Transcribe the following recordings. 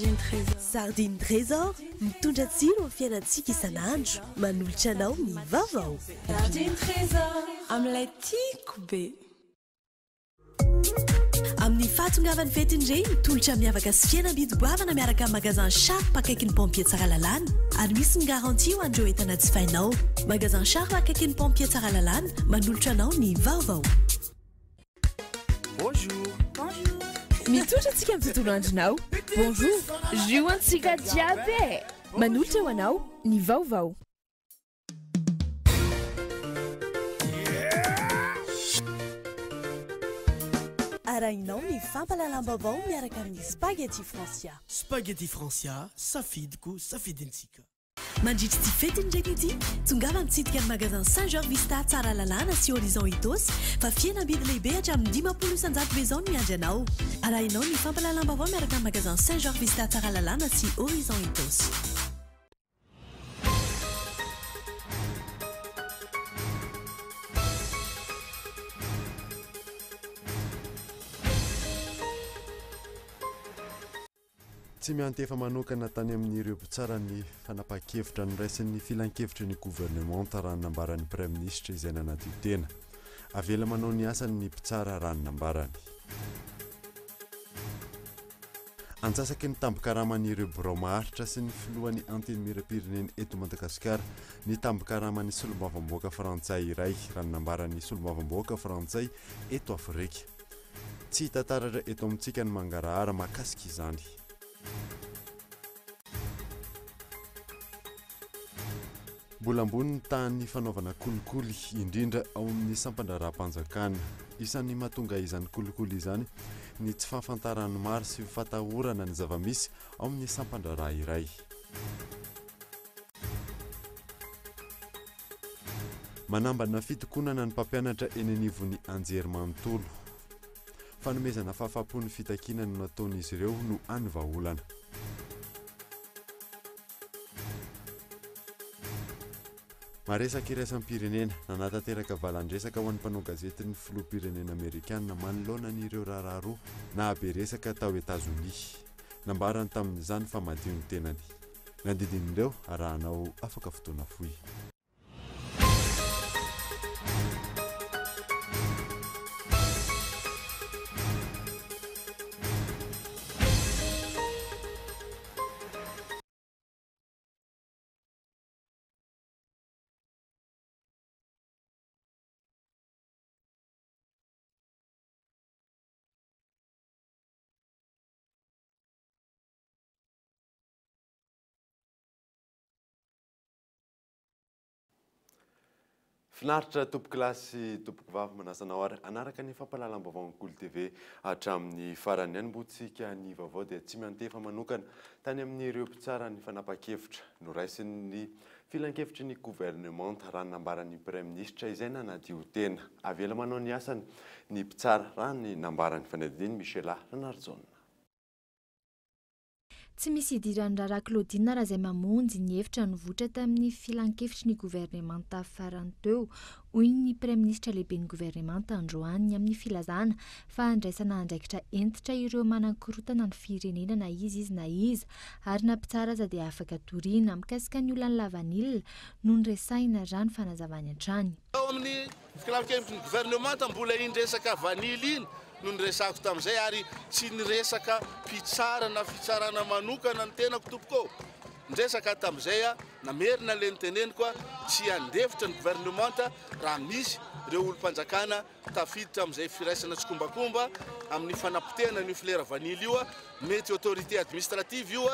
Sardine Trésor. Sardine Trésor, mitondra tsiro amin'ny fiainantsika isan'andro, manolotra anao ny vaovao. Sardine Trésor, amin'ilay tiako be. Amin'ny fahatongavan'ny fetin'ny reny, tolotra miavaka sy fihenam-bidy goavana miaraka amin'ny Magasin Sharp akaiky ny Pompier Tsaralalàna ary misy ny garantie ho an'ireo entana jifainao. Magasin Sharp akaiky ny Pompier Tsaralalàna, manolotra anao ny vaovao. Bonjour. Bonjour. Mitsotra antsika amin'ny tontolo andronao. Bonjour. Jus antsika jiaby e. Manolotra ho anao ny vaovao. Arahinao ny fampahalalam-baovao miaraka amin'ny Spaghetti Francia. Spaghetti Francia, safidiko, safidintsika. Mandritra ity fetin'ny reny ity, tongava mitsidika ny magasin Saint Georges Vista Tsaralalàna sy Horizon Itaosy fa fihenam-bidy lehibe hatramin'ny 50% be izao no miandry anao. Arahinao ny fampahalalam-baovao miaraka amin'ny magasin Saint Georges Vista Tsaralalàna sy Horizon Itaosy. Tsy miantefa manokana tany amin'ireo mpitsara ny fanapahan-kevitra noraisin'ny filankevitry ny governemanta raha ny nambaran'ny praiminisitra izay nanadio tena. Avela manao ny asany ny mpitsara raha ny nambarany. Antsasaky ny tambin-karaman'ireo birao maharitra sy ny filohan'ny Antenimierampirenena eto Madagasikara ny tambin-karaman'ny solombavambahoaka frantsay iray, raha ny nambaran'ny solombavambahoaka frantsay eto Afrika. Tsy hita taratra eto amintsika ny mangarahara mahakasika izany. Mbola ambony ny tahan'ny fanaovana kolikoly, indrindra ao amin'ny sampan-draharaham-panjakana. Isan'ny mahatonga izany kolikoly izany ny tsy fahafantaran'ny maro sy fatahorana ny zava-misy ao amin'ny sampan-draharaha iray. Manambana fitokonana ny mpampianatra eny anivon'ny anjerimanontolo. Fanomezana fahafaham-po ny fitakiana no nataon'izy ireo no hany vahaolana. Maresaka iraisam-pirenena, nanatanteraka valan-dresaka ho an'ny mpanao gazety ny filoham-pirenena amerikana manoloana an'ireo raharaha roa nahabe resaka tao Etazonia. Nambarany tamin'izany fa madio ny tenany. Ny andidin'ireo arahanao afaka fotoana fohy. Finaritra tompokolahy sy tompokovavy manasa anao ary hanaraka ny fampahalalam-baovaon'ny Kolo TV hatramin'ny farany. Hanombohantsika ny vaovao dia tsy miantefa manokana tany amin'ireo mpitsara ny fanapahan-kevitra noraisin'ny filankevitry ny governemanta raha ny nambaran'ny praiminisitra izay nanadio tena. Avela manao ny asany ny mpitsara raha ny nambaran'ny fanadihadian'i Michela Ranarijaona. Tsy misy idiran'ny raharaha Claudine Razaimamonjy ny hevitra nivoitra tamin'ny filankevitry ny governemanta farany teo, hoy ny praiminisitra lehiben'ny governemanta androany ny amin'ny filazana fa handraisana andraikitra hentitra ireo manankorontana ny firenena na iza izy na iza ary na mpitsara aza dia afaka toriana. Mikasika ny olan'ny lavanila no noresahina raha ny fanazavany hatrany. Tao amin'ny filankevitry ny governemanta mbola iny resaka vanily iny no niresahako tamin'izay ary tsy niresaka mpitsara na fitsarana manokana ny tenako tompoko ô! Niresaka aho tamin'izay aho, namerina ilay noteneniko aho, tsy handefitra ny governemanta raha misy ireo olom-panjakana tafiditra amin'izay firaisana tsikombakomba amin'ny fanapotehana an'io flera vanily io, mety autorité administrative io,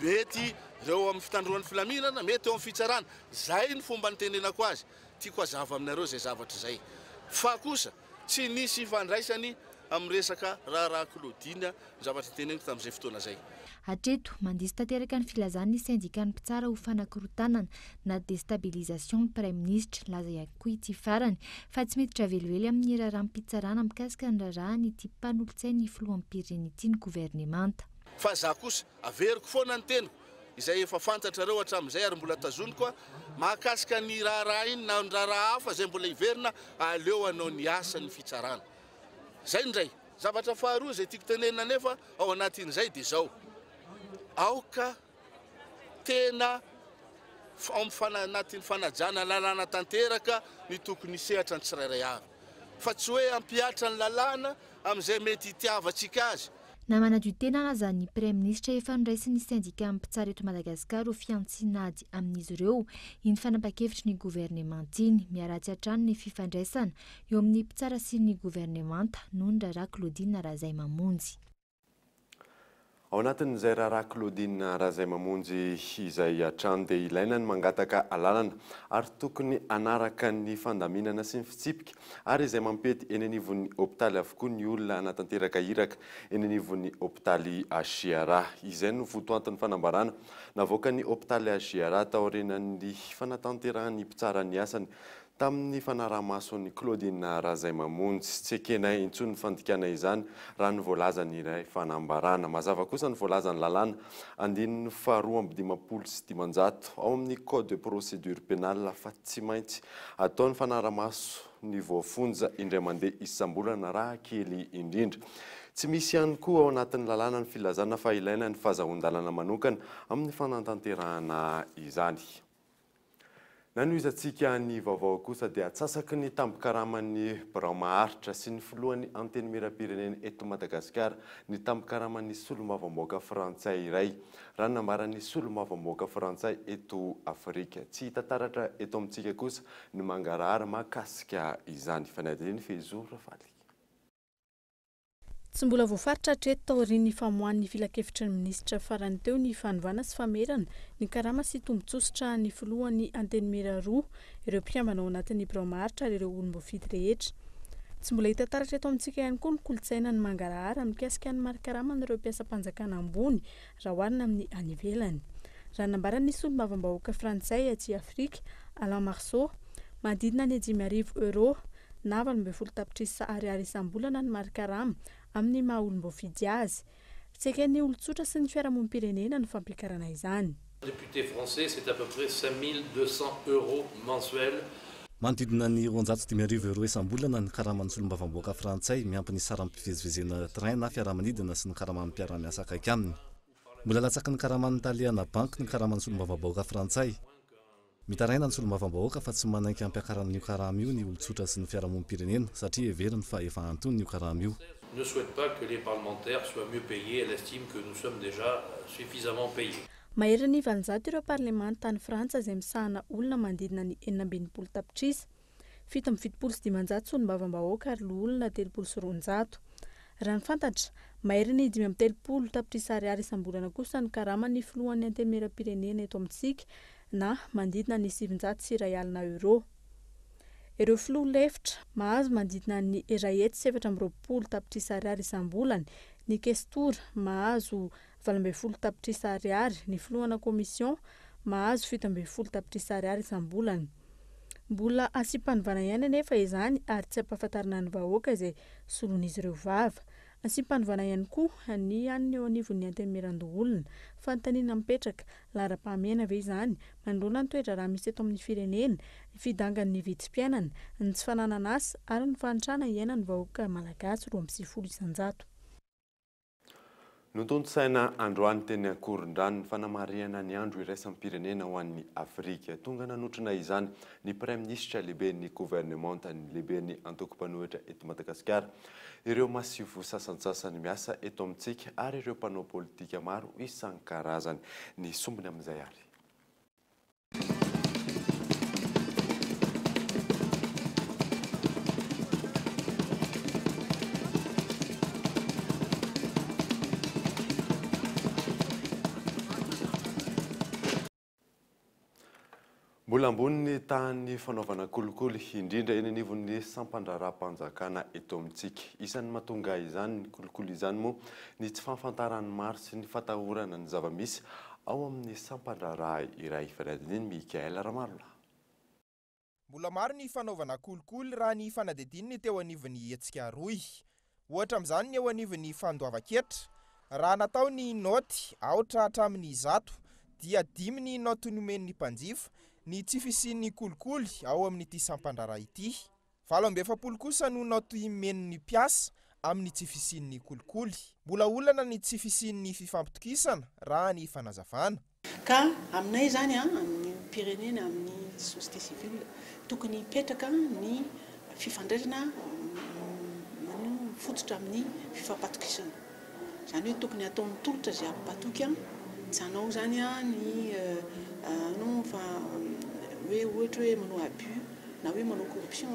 mety ireo amin'ny fitandroana ny filaminana, mety eo amin'ny fitsarana. Izay ny fomba nitenenako azy, tiako hazava aminareo izay zavatra izay. Fa kosa. Tsy nisy ifandraisany amin'ny resaka raharaha Claudine ny zavatra teneniko tamin'izay fotoana izay. Hatreto, mandiso tanteraka ny filazan'ny sendikan'ny mpitsara ho fanakorontanana na déstabilisation ny praiminisitra. Nilaza ihany koa ity farany fa tsy miditra velively amin'ny raharaham-pitsarana mikasika ny raharahan'ity mpanolotsain'ny filoham-pirenena ity ny governemanta. Fa za kosa, averiko foana ny teniko, izay efa fantatrareo hatramin'izay ary mbola tazoniko mahakasika ny raharaha iny na ny raharaha hafa izay mbola hiverina, aleo hanao ny asany ny fitsarana. Izay indray. Zavatra faharoa izay tiako tenenina anefa ao anatin'izay dia izao. Aoka tena ao amin'ny anatin'ny fanajana lalàna tanteraka ny tokony hisehatra ny tsirairay avy, fa tsy hoe hampihatra ny lalàna amin'izay mety hitiavantsika azy. Na manadio tena aza ny Praiminisitra efa noraisin'ny sendikan'ny mpitsara eto Madagasikara ho fihantsiana ady amin'izy ireo iny fanapan-kevitry ny governemanta iny. Miharatsy hatrany ny fifandraisana eo amin'ny mpitsara sy ny governemanta noho ny raharaha Claudine Razaimamonjy. Ao anatin'izay raharaha Claudine Razaimamonjy izay hatrany dia ilaina ny mangataka alalana ary tokony hanaraka ny fandaminana sy ny fitsipika ary izay mampety eny anivon'ny hopitaly avokoa ny olona hanatanteraka iraka eny anivon'ny hopitaly HJRA. Izay no votoanton'ny fanambarana navoakan'ny hopitaly HJRA taorian'ny fanatanterahan'ny mpitsara ny asany Tamin'ny fanaraha-maso an'i Claudine Razaimamonjy, tsy ekenay intsony ny fandikana izany raha ny voalazan'ilay fanambarana. Mazava kosa ny voalazan'ny lalàna, andininy faha 552 ao amin'ny Code de procédure pénale fa tsy maintsy atao ny fanaraha-maso ny voafonja indray mandeha isam-bolana raha kely indrindra. Tsy misy ihany koa ao anatin'ny lalàna ny filazana fa ilaina ny fahazahoan-dalana manokana amin'ny fanatanterahana izany. Nanohizantsika ny vaovao kosa dia atsasaky ny tambin-karaman'ny birao maharitra sy ny filohan'ny Antenimierampirenena eto Madagasikara ny tambin-karaman'ny solombavambahoaka frantsay iray, raha ny nambaran'ny solombavambahoaka frantsay eto Afrika. Tsy hita taratra eto amintsika kosa ny mangarahara mahakasika izany. Fanadihadiana Fehizoro Rafaly. Tsy mbola voafaritra hatreto taorian'ny famoahan'ny filankevitry ny minisitra farany teo ny fanovana sy famerana ny karama sy tombontsoa sitrahan'ny filohan'ny Antenimiera roa, ireo mpikambana ao anatin'ny birao maharitra ary ireo olom-boafidy rehetra. Tsy mbola hita taratra eto amintsika ihany koa ny kolontsaina ny mangarahara mikasika ny mari-karaman'ireo mpiasam-panjakana ambony raha oharina amin'ny any ivelany. Raha ny nambaran'ny solombavambahoaka frantsay aty Afrika, Alain Marceau, manodidina ny 5000 euros na 18 tapitrisa ariary isam-bolana ny mari-karama amin'ny maha olom-boafidy azy. Tsy eken'ny olon-tsotra sy ny fiarahamonim-pirenena ny fampiakarana izany. Député français, c'est à peu près 5200 euros mensuels. Manodidina ny 5200 euros isam-bolana ny karaman'ny solombavambahoaka frantsay, miampy ny saram-pivezivezena train na fiaramanidina sy ny karaman'ny mpiara-miasa akaiky aminy. Mbola latsaky ny karaman'ny tale-ana banky ny karaman'ny solombavambahoaka frantsay. Mitaraina ny solombavambahoaka fa tsy manaiky hampiakarana an'io karama io ny olon-tsotra sy ny fiarahamonim-pirenena satria heveriny fa efa antonony io karama io. Ne souhaite pas que les parlementaires soient mieux payés, elle estime que nous sommes déjà suffisamment payés. Maherin'ny 800 ireo parlemanta any Frantsa izay misahana olona manodidina ny 66 tapitrisa. 577 solombavambahoaka ary loholona 230. Raha ny fantatra, maherin'ny 35 tapitrisa ariary isam-bolana kosa ny karaman'ny filohan'ny Antenimierampirenena eto amintsika na manodidina ny 901 euros. Ireo filoha lefitra, mahazo manodidina ny 124 tapitrisa ariary isam-bolana, ny kestora, mahazo 18 tapitrisa ariary, ny filohana commission mahazo 17 tapitrisa ariary isam-bolana. Mbola asiam-panovana ihany anefa izany ary tsy ampahafantarina ny vahoaka izay solon'izy ireo vava. Asiam-panovana ihany koa ny an'ny eo anivon'ny Antenimierandoholona. Fanontaniana mipetraka, laharam-pahamehana ve izany manoloana ny toe-draharaha misy eto amin'ny firenena, ny fidangan'ny vidim-piainana, ny tsy fananana asa ary ny fahantrana iainan'ny vahoaka malagasy 92%. Notontosaina androany teny Ankorondrano ny fanamarihana ny andro iraisam-pirenena ho an'ny Afrika. Tonga nanotrona izany ny Praiminisitra lehiben'ny governemanta, ny lehiben'ny antoko mpanohitra eto Madagasikara, ireo masivoho sasantsasany miasa eto amintsika ary ireo mpanao politika maro isan-karazany. Ny sombiny amin'izay ary. Mbola ambony ny tahan'ny fanaovana kolikoly, indrindra eny anivon'ny sampan-draharaham-panjakana eto amintsika. Isan'ny mahatonga izany kolikoly izany moa ny tsy fahafantaran'ny maro sy ny fatahorana ny zava-misy ao amin'ny sampan-draharaha iray. Fanadihadian'i Michaël Ramarolahy. Mbola maro ny fanaovana kolikoly raha ny fanadihadiana ny teo anivon'ny hetsika rohy. Ohatra amin'izany ny eo anivon'ny fandoavan-ketra. Raha natao ny naoty aotra hatramin'ny 100 dia dimy ny naoty nomen'ny mpanjifa ny tsy fisian'ny kolikoly ao amin'ity sampan-draharaha ity. 48 kosa no naoty nomen'ny mpiasa amin'ny tsy fisian'ny kolikoly. Mbola olana ny tsy fisian'ny fifampitokisana, raha ny fanazavana. Ka aminay izany, amin'ny olom-pirenena, amin'ny société civile, tokony hipetraka ny fifandraisana mifototra amin'ny fifampatokisana. Izany hoe tokony hataon'ny tolotra izay hampatoky, tsy hanao izany ny non fa hoe ohatra hoe manao abus na hoe manao corruption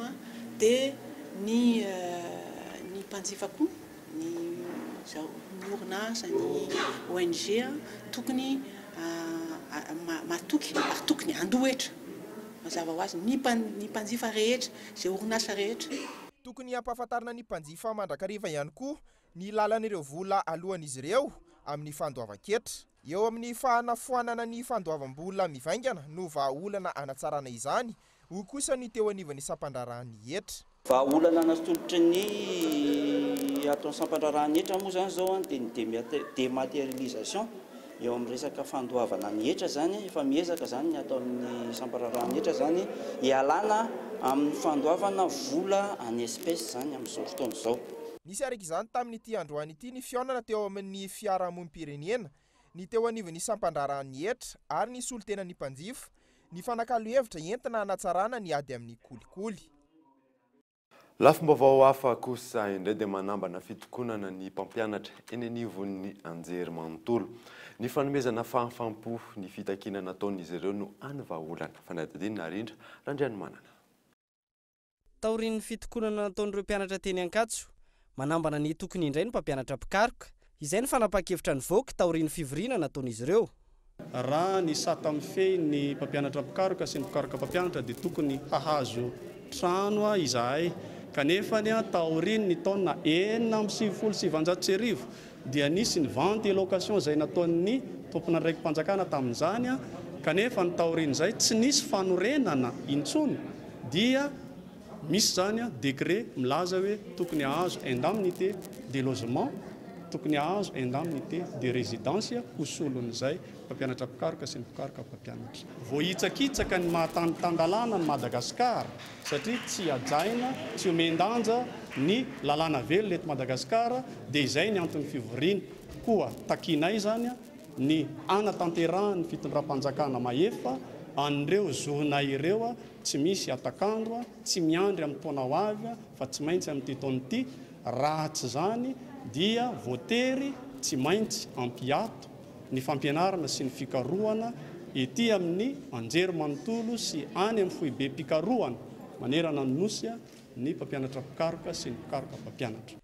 dia ny ny mpanjifa koa. Ny izao ny orinasa, ny ONG tokony matoky ary tokony handoa hetra mazava ho azy ny ny mpanjifa rehetra, izay orinasa rehetra. Tokony hampahafantarina ny mpanjifa mandrakariva ihany koa ny lalan'ireo vola aloan'izy ireo amin'ny fandoavan-ketra. Eo amin'ny fahanafoanana ny fandoavam-bola mivaingana no vahaolana hanatsarana izany, hoy kosa ny teo anivon'ny sampandraharahan'ny hetra. Vahaolana natolotry ny ato amin'ny sampandraharahan'ny hetra moa izany izao dia ny dématérialisation eo amin'ny resaka fandoavana ny hetra izany. Efa miezaka izany ny ato amin'ny sampandraharahan'ny hetra izany hialana amin'ny fandoavana vola en espèces izany amin'izao fotoana izao. Nisy araka izany tamin'ity androany ity ny fihaonana teo amin'ny fiarahamonim-pirenena, ny teo anivon'ny sampandraharahan'ny hetra ary ny solontenan'ny mpanjifa, Nifanakalo hevitra entina hanatsarana ny ady amin'ny kolikoly. Lafim-baovao hafa kosa indray dia manambana fitokonana ny mpampianatra eny anivon'ny anjery manontolo. Ny fanomezana fahafaham-po ny fitakiana nataon'izy ireo no hany vahaolana. Fanadihadiana Narindra Randrianomanana. Taorian'ny fitokonana nataon'ireo mpianatra teny Ankatso, manambana ny hitokony indray ny mpampianatra mpikaroka. Izay ny fanapahan-kevitra nivoaka taorian'ny fivoriana nataon'izy ireo. Raha ny sata mifehy ny mpampianatra mpikaroka sy ny mpikaroka mpampianatra dia tokony hahazo trano izahay kanefa taorian'ny taona 1996 dia nisy ny vente et location izay nataon'ny tompon'andraiki-panjakana tamin'izany kanefa ny taorian'izay tsy nisy fanorenana intsony dia misy izany décret milaza hoe tokony hahazo indemnité de logement, tokony hahazo indemnité de résidence ho solon'izay mpampianatra mpikaroka sy ny mpikaroka mpampianatra. Voahitsakitsaka ny maha tany tan-dalàna an'i Madagasikara satria tsy hajaina, tsy omen-danja ny lalàna velona eto Madagasikara dia izay ny anton'ny fivoriana. Koa takianay izany ny hanatanterahan'ny fitondram-panjakana mahefa an'ireo zonay ireo, tsy misy hatak'andro, tsy miandry amin'ny taona ho avy fa tsy maintsy amin'ity taona ity, raha tsy izany dia voatery tsy maintsy hampiato ny fampianarana sy ny fikarohana ety amin'ny anjerimanontolo sy any amin'ny foibem-pikarohana manerana ny Nosy ny mpampianatra mpikaroka sy ny mpikaroka mpampianatra.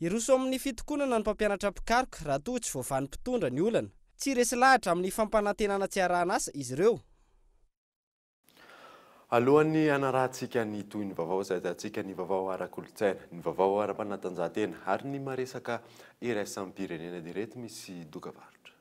Hiroso amin'ny fitokonana ny mpampianatra mpikaroka raha toa tsy voavahan'ny mpitondra ny olana. Tsy resy lahatra amin'ny fampanantenana tsy arahan'asa izy ireo. Alohan'ny hanarahantsika ny tohin'ny vaovao izay ahitantsika ny vaovao ara-kolontsaina, ny vaovao ara-panatanjahantena ary ny maresaka iraisam-pirenena dia ireto misy dokavarotra.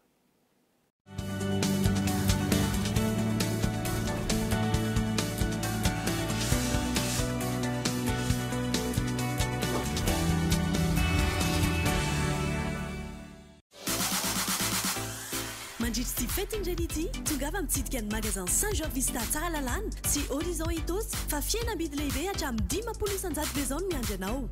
Mandritra ity fetin'ny reny ity, tongava mitsidika ny magasin Saint Georges Vista Tsaralalàna sy Horizon Itaosy fa fihenam-bidy lehibe hatramin'ny 50% be izao no miandry anao.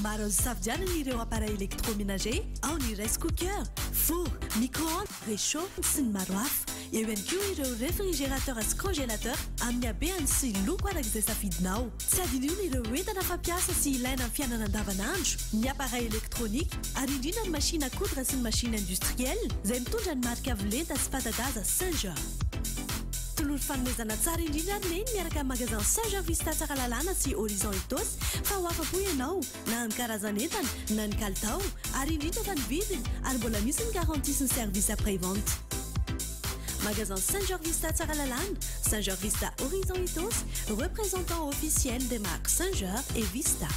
Maro azo isafidianana ireo appareil électroménager, ao ny rice cooker, four, micro-ondes, réchaud sy ny maro hafa. Eo ihany koa ireo réfrigérateur sy congélateur amin'ny habehany sy loko araka izay safidinao. Tsy adinoina ireo entana fampiasa sy ilaina amin'ny fiainana andavanandro, ny appareil électronique ary indrindra ny machine à coudre sy ny machine industrielle izay mitondra ny marika avo lenta sy fanta-daza Singer. Tolory fanomezana tsara indrindra ary Neny miaraka amin'ny magasin Singer Vista Tsaralalàna sy Horizon Itaosy fa ho afa-po ianao na amin'ny karazan'entana na ny kalitao ary indrindra fa ny vidiny ary mbola misy ny garantie sy ny service après vente. Magasin Singer Vista Tsaralalàna, Singer Vista Horizon Itaosy, représentant officiel des marques Singer et Vista.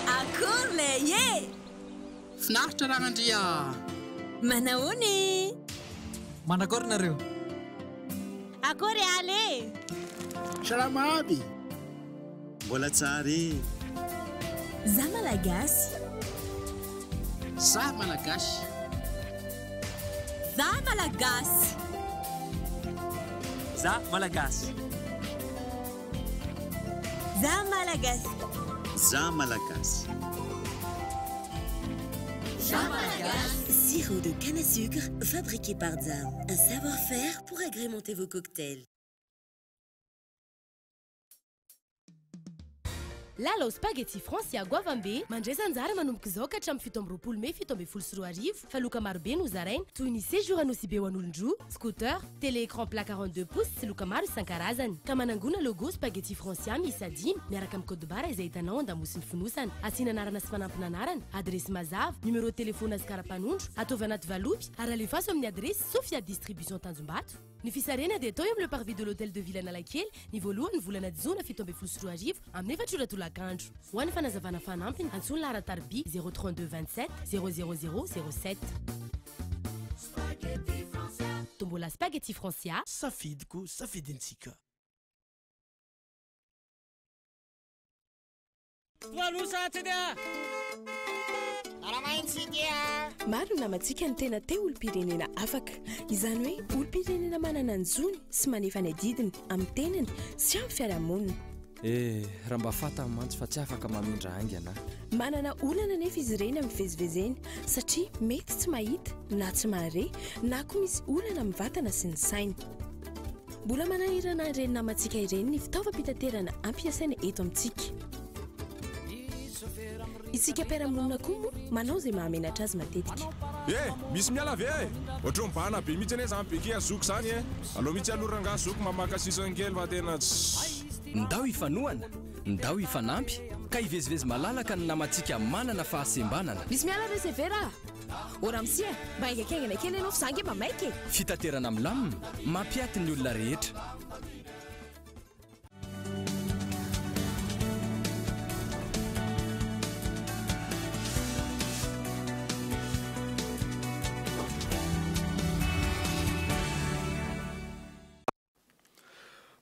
Akory lay e! Finaritra Ragnandria a! Manahoana e! Manakory nareo? Akory Aly e! Salama aby! Mbola tsara e! Za Malagasy. Za Malagasy. Za Malagasy. Za Malagasy. Za Malagasy. Za Malagasy. Za Malagasy. Sirop de canne à sucre fabriqué par Dzam. Un savoir-faire pour agrémenter vos cocktails. Lalao Spaghetti Francia goavambe, mandraisa anjara manomboka izao ka hatramin'ny 27 mey 2017 fa loka marobe no zaraina toy ny séjour à Nosy Be ho an'olon-droa, scooter, télé écran plat 42 pouces sy loka maro isan-karazany. Ka manangona logo Spaghetti Francia miisa dimy miaraka amin'ny code barre izay hitanao an-damosin'ny fonosana. Asiana anarana sy fanampin'anarana, adiresy mazava, numéro de téléphone sy kara-panondro, ataovy anaty valopy ary alefaso amin'ny adiresy Sofia Distribution Tanjombato. Ny fisarihana dia atao eo amin'ny Le Parvis de l'Hôtel de Ville Analakely, ny voalohan'ny volana jona 2017 amin'ny 4 ora tolakandro. Ho an'ny fanazavana fanampiny, antsoy ny laharan-tariby 0 32 27 0 00 07. Tombola Spaghetti Francia. Safidiko, safidintsika. Maro ny namantsika no tena te olom-pirenena afaka. Izany hoe olom-pirenena manana ny zony sy manefa ny adidiny amin'ny tenany sy amin'ny fiarahamonina. Eh, raha mba fantany mantsy fa tsy afaka mamindra haingana aho. Manana olana anefa izy ireny amin'ny fivezivezeny satria mety tsy mahita na tsy mahare na koa misy olana amin'ny vatana sy ny saina. Mbola manahirana ireny namantsika ireny ny fitaovam-pitaterana ampiasaina eto amintsika. Isika mpiara-monina koa moa manao izay mahamenatra azy matetika. Eh! Misy miala ve eh? Ohatran'ny mibahana be mihitsy anie zany beke zoky zany eh! Aleo mihitsy aloha rangahy zoky mba maka sisiny kely fa tena tsy. Ndao hifanohana, ndao hifanampy ka hivezivezy malalaka ny namantsika manana fahasembanana. Misy miala ve severa a? Ô ramose a, mba haingankaingana kely ianao fa za ange mba maika e! Fitaterana milamina, mampiaty ny olona rehetra.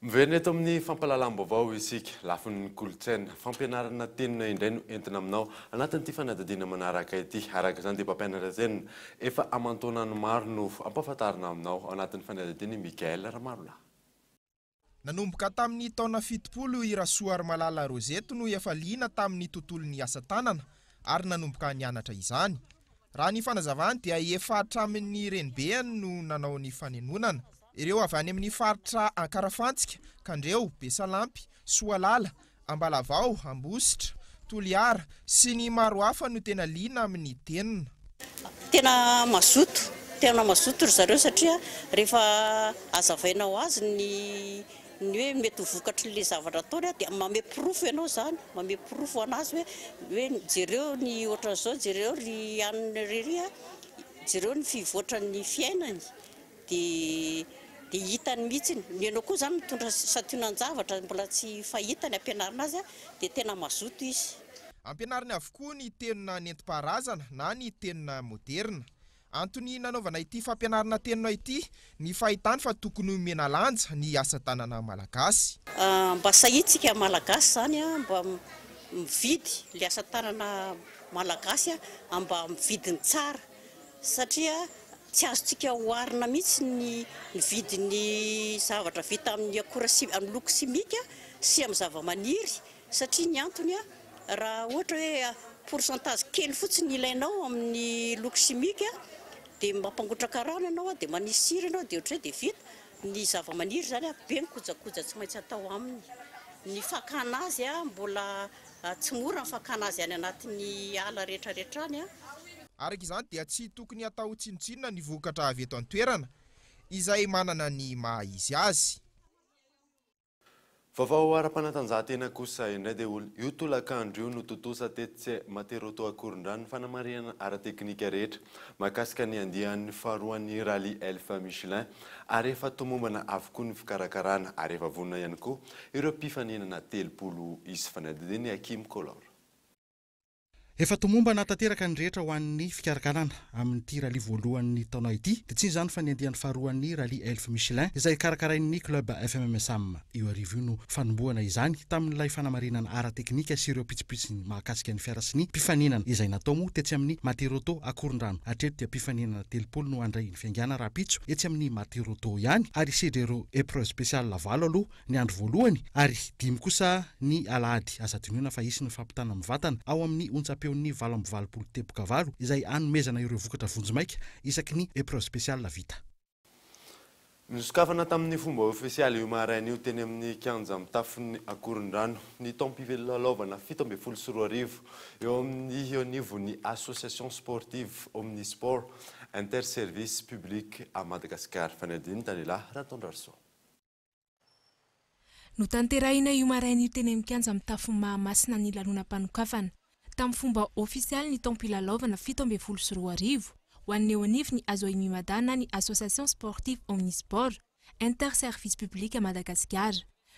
Miverina eto amin'ny fampahalalam-baovao isika. Lafiny kolontsaina, fampianarana tenona indray no entina aminao anatin'ity fanadihadiana manaraka ity. Araka izany dia mpampianatra tenona efa aman-taonany maro no ampahafantarina aminao ao anatin'ny fanadihadiana i Michaël Ramarolahy. Nanomboka tamin'ny taona 70 i Rasoarimalala Rosette no efa liana tamin'ny tontolon'ny asa tanana ary nanomboka nianatra izany. Raha ny fanazavany dia efa hatramin'ny renibeany no nanao ny fanenonana. Ireo avy any amin'ny faritra Ankarafantsika, Kandreho, Besalampy, Soalala, Ambalavao, Ambositra, Toliara sy ny maro hafa no tena liana amin'ny tenona. Tena mazoto, tena mazoto ry zareo satria rehefa hazavainao azy ny ny hoe mety ho vokatr'ilay zavatra ataony dia manome porofo ianao izany, manome porofo an'azy hoe hoe jereo ny ohatran'izao, jereo ry anona ry ry a, jereo ny fivoatran'ny fiainany dia dia hitany mihitsy, ny ianao koa izany mitondra santionan-javatra mbola tsy fahitany ampianarina azy dia tena mazoto izy. Ampianariny avokoa ny tenona nentim-paharazana na ny tenona moderina. Antony nanaovana ity fampianarana tenona ity ny fahitany fa tokony homena lanja ny asa tanana malagasy. Mba sahitsika malagasy zany mba mividy le asa tanana malagasy mba amin'ny vidiny tsara satria tsy azontsika oharina mihitsy ny vidin'ny zavatra vita amin'ny akora amin'ny loko simika sy amin'ny zavamaniry Satria ny antony raha ohatra hoe pourcentage kely fotsiny ilainao amin'ny loko chimique dia mampangotraka rano ianao dia manisy sira ianao dia ohatr'izay dia vita. Ny zavamaniry izany be ny kojakoja tsy maintsy atao aminy. Ny fakana azy mbola tsy mora ny fakana azy any anatin'ny ala rehetrarehetra any. Araka izany dia tsy tokony hatao tsinontsinona ny vokatra avy eto an-toerana izay manana ny maha izy azy. Vaovao ara-panatanjahantena kosa indray dia io tolakandro io no tontosa tetsy Materauto Ankorondrano ny fanamarihana ara-teknika rehetra mahakasika ny andiany faharoan'ny Rallye Elf Michelin ary efa tomombana avokoa ny fikarakarana ary efa vonona ihany koa ireo mpifaninana 30 isa. Fanadihadian'i Hakim Color. Efa tomombana tanteraka ny rehetra ho an'ny fikarakarana amin'ity rallye voalohan'ny taona ity, dia tsy inona izany fa ny andiany faharoan'ny Rallye Elf Michelin izay karakarain'ny Club FMMSAM. Io hariva io no fanombohana izany tamin'ilay fanamarinana ara-teknika sy ireo pitsopitsony mahakasika ny fiara sy ny mpifaninana izay natao moa tetsy amin'ny Matiroto Akorondrano. Hatreto dia mpifaninana 30 no handray ny fiaingàna rahampitso etsy amin'ny Matiroto ihany ary hisedra ireo épreuve spéciale valo aloha ny andro voalohany ary dimy kosa ny alahady. Aza adinoina fa hisy ny fampitana mivantana ao amin'ny onjam-peon'ny 88.8 izay hanomezana ireo vokatra vonjimaika isaky ny épreuve spéciale vita. Nosokafana tamin'ny fomba ofisialy io maraina io teny amin'ny kianja mitafon'ny Akorondrano ny taom-pivelalaovana 2017 eo amin'ny eo anivon'ny Association Sportive Omnisport Interservice Public à Madagascar. Fanadihadiana Daniela Ratondrarisoa. Notanterahina io maraina io teny amin'ny kianja mitafon'i Mahamasina ny lanonam-panokafana tamin'ny fomba ofisialy ny taom-pilalaovana 2017 ho an'ny eo anivon'ny Azoimi Mada na ny Association Sportive Omnisport Inter-Service Public à Madagascar.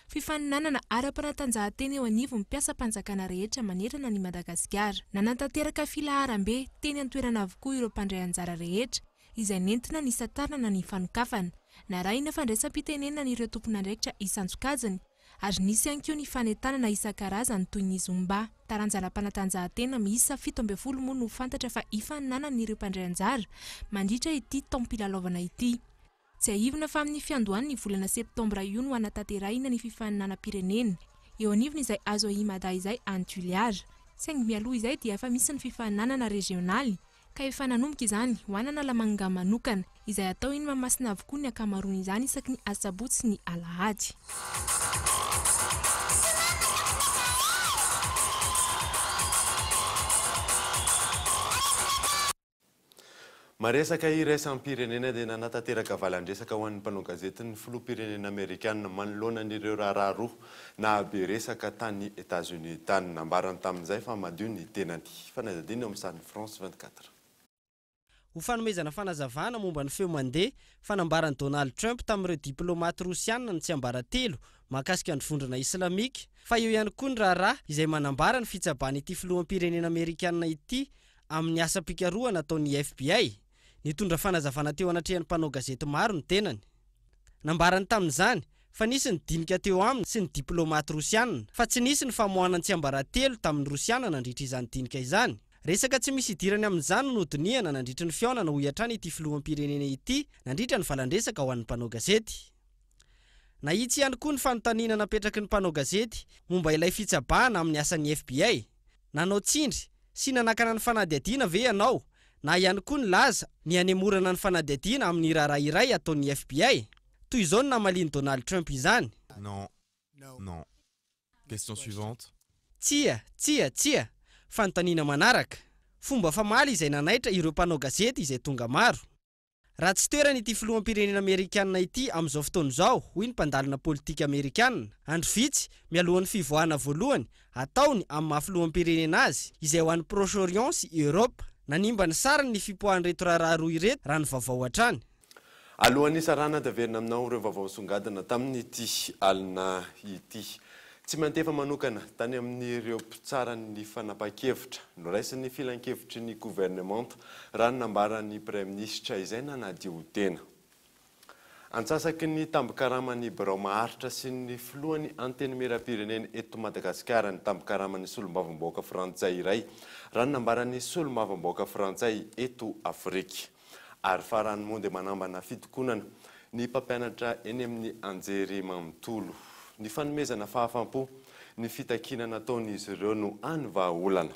Fifaninanana ara-panatanjahantena eo anivon'ny mpiasam-panjakana rehetra manerana an'i Madagasikara. Nanatanteraka filaharam-be teny an-toerana avokoa ireo mpandray anjara rehetra izay nentina nisantarana ny fanokafana. Narahina fandraisam-pitenenana ireo tompon'andraikitra isan-tsokajiny ary nisy ihany koa ny fanentanana isan-karazany toy ny Zumba. Taranja ara-panatanjahantena miisa 17 moa no fantatra fa hifaninanan'ireo mpandray anjara mandritra ity taom-pilalaovana ity. Tsiahivina fa amin'ny fiandohan'ny volana septambra io no hanatanterahina ny fifaninanam-pirenena eo anivon'izay Azohi Mada izay any Toliara. Saingy mialoha izay dia efa misy ny fifaninanana rezionaly ka efa nanomboka izany ho an'Analamanga manokana, izay atao eny Mahamasina avokoa ny ankamaroan'izany isaky ny asabotsy sy ny alahady. Maresaka iraisam-pirenena dia nanatanteraka valan-dresaka ho an'ny mpanao gazety ny filoham-pirenena amerikana manoloana an'ireo raharaha roa nahabe resaka tany Etazonia tany. Nambarany tamin'izay fa madio ny tenany. Fanadihadiana eo amin'ny sarin'ny France 24. Ho fanomezana fanazavana momba ny feo mandeha fa nambaran'i Donald Trump tamin'ireo diplaomaty Rosiana ny tsiambaratelo mahakasika ny vondrona islamika fa eo ihany koa ny raharaha izay manambara ny fitsabahan'ity filoham-pirenena amerikana ity amin'ny asam-pikarohana ataon'ny FBI. Nitondra fanazavana teo anatrehan'ny mpanao gazety maro ny tenany. Nambarany tamin'izany fa nisy ny dinika teo aminy sy ny diplaomaty rosiana, fa tsy nisy ny famoahana ny tsiambaratelo tamin'ny rosiana nandritra izany dinika izany. Resaka tsy misy idirany amin'izany no nodinihana nandritry ny fihaonana hoy hatrany ity filoham-pirenena ity nandritra ny valan-dresaka ho an'ny mpanao gazety. Nahitsy ihany koa ny fanontaniana napetraky ny mpanao gazety momba ilay fitsabahana amin'ny asan'ny FBI. Nanao tsindry sy nanakana ny fanadihadiana ve ianao na ihany koa nilaza ny hanemorana ny fanadihadiana amin'ny raharaha iray ataon'ny FBI? Toy izao no namalian'i Donald Trump izany. Non. Non. Question suivante. Tsia, tsia, tsia. Fanontaniana manaraka. Fomba famaly izay nanaitra ireo mpanao gazety izay tonga maro. Raha tsy toerana ity filoham-pirenena amerikana ity amin'izao fotoana izao, hoy ny mpandalina politika amerikana, andro vitsy mialohan'ny fivoahana voalohany ataony amin'ny maha filoham-pirenena azy, izay ho any Proche-Orient sy Europe. Nanimba ny sariny ny fipoahan'ireto raharaha roa ireto, raha ny vaovao hatrany. Alohan'ny hisarahana dia averina aminao ireo vaovao nisongadina tamin'ity alina ity. Tsy miantefa manokana tany amin'ireo mpitsara ny fanapahan-kevitra noraisin'ny filankevitry ny governemanta raha ny nambaran'ny praiminisitra izay nanadio tena. Antsasaky ny tambin-karaman'ny birao maharitra sy ny filohan'ny Antenimierampirenena eto Madagasikara ny tambin-karaman'ny solombavambahoaka frantsay iray raha ny nambaran'ny solombavambahoaka frantsay eto Afrika. Ary farany moa dia manambana fitokonana ny mpampianatra eny amin'ny anjery manontolo. Ny fanomezana fahafam-po ny fitakiana nataon'izy ireo no hany vahaolana.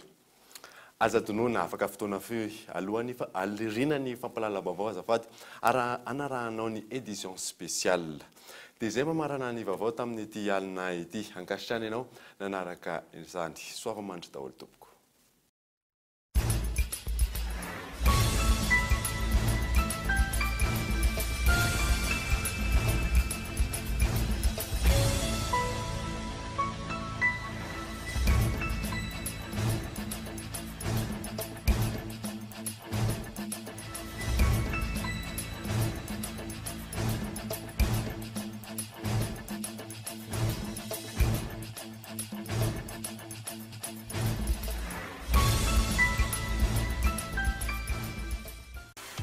Aza adinoina, afaka fotoana fohy alohan'ny aoriana ny fampahalalam-baovao azafady ary hanarahanao ny édition spéciale. Dia izay mamarana ny vaovao tamin'ity alina ity. Ankasitrahana ianao nanaraka izany. Soava mandry daholo tompoko.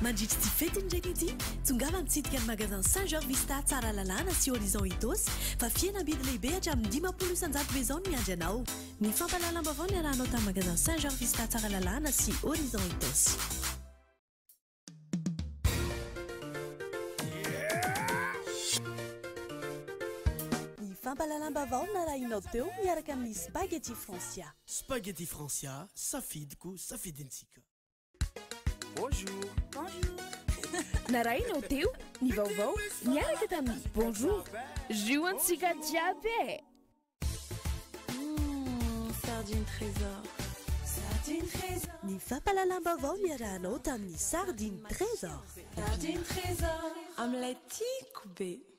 Mandritra ity fetin'ny reny ity, tongava mitsidika ny magasin Saint Georges Vista Tsaralalàna sy Horizon Itaosy fa fihenam-bidy lehibe hatramin'ny 50% be izao no miandry anao. Ny fampahalalam-baovao niarahanao tamin'ny magasin Saint Georges Vista Tsaralalàna sy Horizon Itaosy. Ny fampahalalam-baovao narahinao teo miaraka amin'ny Spaghetti Francia. Spaghetti Francia, safidiko, safidintsika. Bonjour. Bonjour. Narahinao teo ny vaovao niaraka tamin'ny Bonjour. Jus antsika jiaby e! Sardine Trésor. Sardine Trésor. Ny fampahalalam-baovao niarahanao tamin'ny Sardine Trésor. Sardine Trésor. Amin'ilay tiako be.